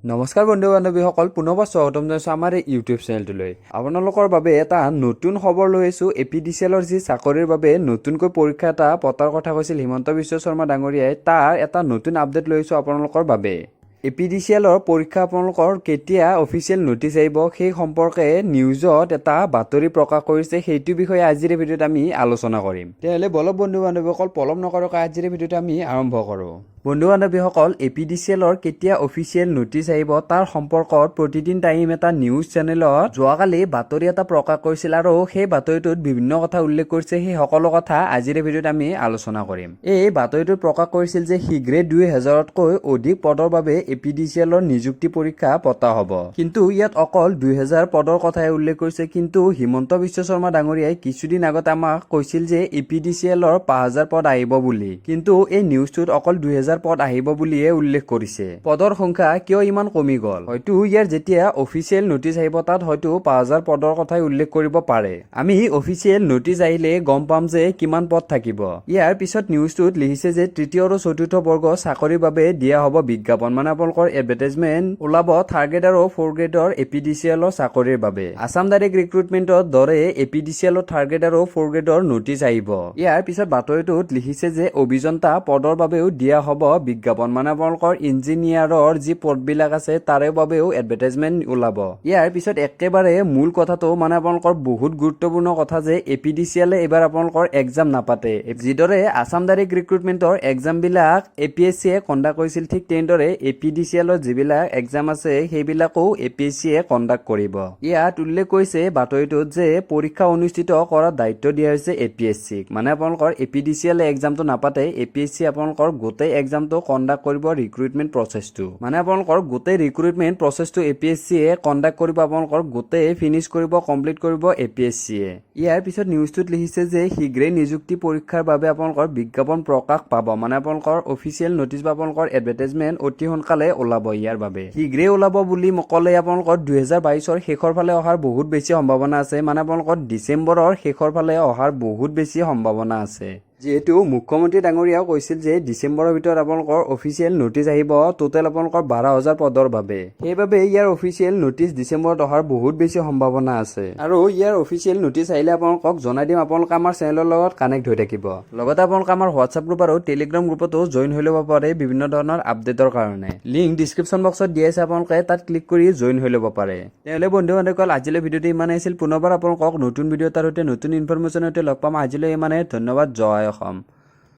নমস্কাৰ বন্ধু বান্ধৱীসকল, পুনৰবাৰ স্বাগতম জনাইছোঁ আমাৰ এই ইউটিউব চেনেলটোলৈ। আপোনালোকৰ বাবে এটা নতুন খবৰ লৈ আহিছোঁ। এপিডিচিএলৰ যি চাকৰিৰ বাবে নতুনকৈ পৰীক্ষা এটা পতাৰ কথা কৈছিল হিমন্ত বিশ্ব শৰ্মা ডাঙৰীয়াই, তাৰ এটা নতুন আপডেট লৈ আহিছোঁ আপোনালোকৰ বাবে। এপিডিচিএলৰ পৰীক্ষা আপোনালোকৰ কেতিয়া অফিচিয়েল নটিচ আহিব, সেই সম্পৰ্কে নিউজত এটা বাতৰি প্ৰকাশ কৰিছে। সেইটো বিষয়ে আজিৰ এই ভিডিঅ'ত আমি আলোচনা কৰিম। তেতিয়াহ'লে বলক বন্ধু বান্ধৱীসকল, পলম নকৰাকৈ আজিৰ এই ভিডিঅ'টো আমি আৰম্ভ কৰোঁ। বন্ধু বান্ধৱীসকল, এপিডিচিএলৰ কেতিয়া অফিচিয়েল নটিচ আহিব, তাৰ সম্পৰ্কত প্ৰতিদিন টাইম এটা নিউজ চেনেলত যোৱাকালি বাতৰি এটা প্ৰকাশ কৰিছিল আৰু সেই বাতৰিটোত বিভিন্ন কথা উল্লেখ কৰিছে। সেই সকলো কথা আজিৰ এই ভিডিঅ'ত আমি আলোচনা কৰিম। এই বাতৰিটোত প্ৰকাশ কৰিছিল যে শীঘ্ৰে 2000তকৈ অধিক পদৰ বাবে এপিডিচিএলৰ নিযুক্তি পৰীক্ষা পতা হ'ব। কিন্তু ইয়াত অকল 2000 পদৰ কথাহে উল্লেখ কৰিছে। কিন্তু হিমন্ত বিশ্ব শৰ্মা ডাঙৰীয়াই কিছুদিন আগত আমাক কৈছিল যে এপিডিচিএলৰ 5000 পদ আহিব বুলি। কিন্তু এই নিউজটোত অকল 2000 পদ আহিব বুলিয়ে উল্লেখ কৰিছে। পদৰ সংখ্যা কিয় ইমান কমি গ'ল? হয়তো ইয়াৰ যেতিয়া অফিচিয়েল নটিচ আহিব, তাত হয়তো 5000 পদৰ কথাই উল্লেখ কৰিব পাৰে। আমি অফিচিয়েল নটিচ আহিলে গম পাম যে কিমান পদ থাকিব। ইয়াৰ পিছত নিউজটোত লিখিছে যে তৃতীয় আৰু চতুৰ্থ বৰ্গ চাকৰিৰ বাবে দিয়া হ'ব বিজ্ঞাপন, মানে আপোনালোকৰ এডভাৰটাইজমেণ্ট ওলাব থাৰ্ড গ্ৰেড আৰু ফ'ৰ্থ গ্ৰেডৰ এপিডিচিএলৰ চাকৰিৰ বাবে। আছাম ডাইৰেক্ট ৰিক্ৰুটমেণ্টৰ দৰে এপিডিচিএলৰ থাৰ্ড গ্ৰেড আৰু ফ'ৰ্থ গ্ৰেডৰ নটিচ আহিব। ইয়াৰ পিছত বাতৰিটোত লিখিছে যে অভিযন্তা পদৰ বাবেও দিয়া হ'ব বিজ্ঞাপন, মানে আপোনালোকৰ ইঞ্জিনিয়াৰৰ যি পদবিলাক আছে, তাৰে বাবেও এডভাৰটাইজমেণ্ট ওলাব। ইয়াৰ পিছত একেবাৰে মূল কথাটো, মানে আপোনালোকৰ বহুত গুৰুত্বপূৰ্ণ কথা যে এপিডিচিএলে এইবাৰ আপোনালোকৰ এক্সাম নাপাতে। যিদৰে আছাম ডাইৰেক্ট ৰিক্ৰুটমেণ্টৰ এক্সামবিলাক এপিএছচিয়ে কণ্ডাক্ট কৰিছিল, ঠিক তেনেদৰে এপিডিচিএলৰ যিবিলাক এক্সাম আছে, সেইবিলাকো এপিএছচিয়ে কণ্ডাক্ট কৰিব। ইয়াত উল্লেখ কৰিছে বাতৰিটোত যে পৰীক্ষা অনুষ্ঠিত কৰাৰ দায়িত্ব দিয়া হৈছে এপিএছচিক। মানে আপোনালোকৰ এপিডিচিএলে এক্সামটো নাপাতে, এপিএছচি আপোনালোকৰ গোটেই এক্সামটো কণ্ডাক্ট কৰিব, ৰিক্ৰুইটমেণ্ট প্ৰচেছটো। মানে আপোনালোকৰ গোটেই ৰিক্ৰুইটমেণ্ট প্ৰচেছটো এপিএছচিয়ে কণ্ডাক্ট কৰিব, আপোনালোকৰ গোটেই ফিনিছ কৰিব, কমপ্লিট কৰিব এপিএছচিয়ে। ইয়াৰ পিছত নিউজটোত লিখিছে যে শীঘ্ৰেই নিযুক্তি পৰীক্ষাৰ বাবে আপোনালোকৰ বিজ্ঞাপন প্ৰকাশ পাব, মানে আপোনালোকৰ অফিচিয়েল নটিচ বা আপোনালোকৰ এডভাৰটাইজমেণ্ট অতি সোনকালে ওলাব ইয়াৰ বাবে। শীঘ্ৰেই ওলাব বুলি ক'লে আপোনালোকৰ 2022ৰ শেষৰ ফালে অহাৰ বহুত বেছি সম্ভাৱনা আছে, মানে আপোনালোকৰ ডিচেম্বৰৰ শেষৰ ফালে অহাৰ বহুত বেছি সম্ভাৱনা আছে। যিহেতু মুখ্যমন্ত্ৰী ডাঙৰীয়াও কৈছিল যে ডিচেম্বৰৰ ভিতৰত আপোনালোকৰ অফিচিয়েল নটিচ আহিব টোটেল আপোনালোকৰ 12,000 পদৰ বাবে, সেইবাবে ইয়াৰ অফিচিয়েল নটিচ ডিচেম্বৰত অহাৰ বহুত বেছি সম্ভাৱনা আছে। আৰু ইয়াৰ অফিচিয়েল নটিচ আহিলে আপোনালোকক জনাই দিম। আপোনালোকে আমাৰ চেনেলৰ লগত কানেক্ট হৈ থাকিব। লগতে আপোনালোকে আমাৰ হোৱাটছআপ গ্ৰুপ আৰু টেলিগ্ৰাম গ্ৰুপতো জইন হৈ ল'ব পাৰে বিভিন্ন ধৰণৰ আপডেটৰ কাৰণে। লিংক ডিছক্ৰিপশ্যন বক্সত দিয়া আছে, আপোনালোকে তাত ক্লিক কৰি জইন হৈ ল'ব পাৰে। তেনেহ'লে বন্ধু বান্ধৱীসকল, আজিলৈ ভিডিঅ'টো ইমানেই আছিল। পুনৰবাৰ আপোনালোকক নতুন ভিডিঅ' এটাৰ সৈতে, নতুন ইনফৰমেশ্যনৰ সৈতে লগ পাম। আজিলৈ ইমানে। ধন্যবাদ। জয় অসম।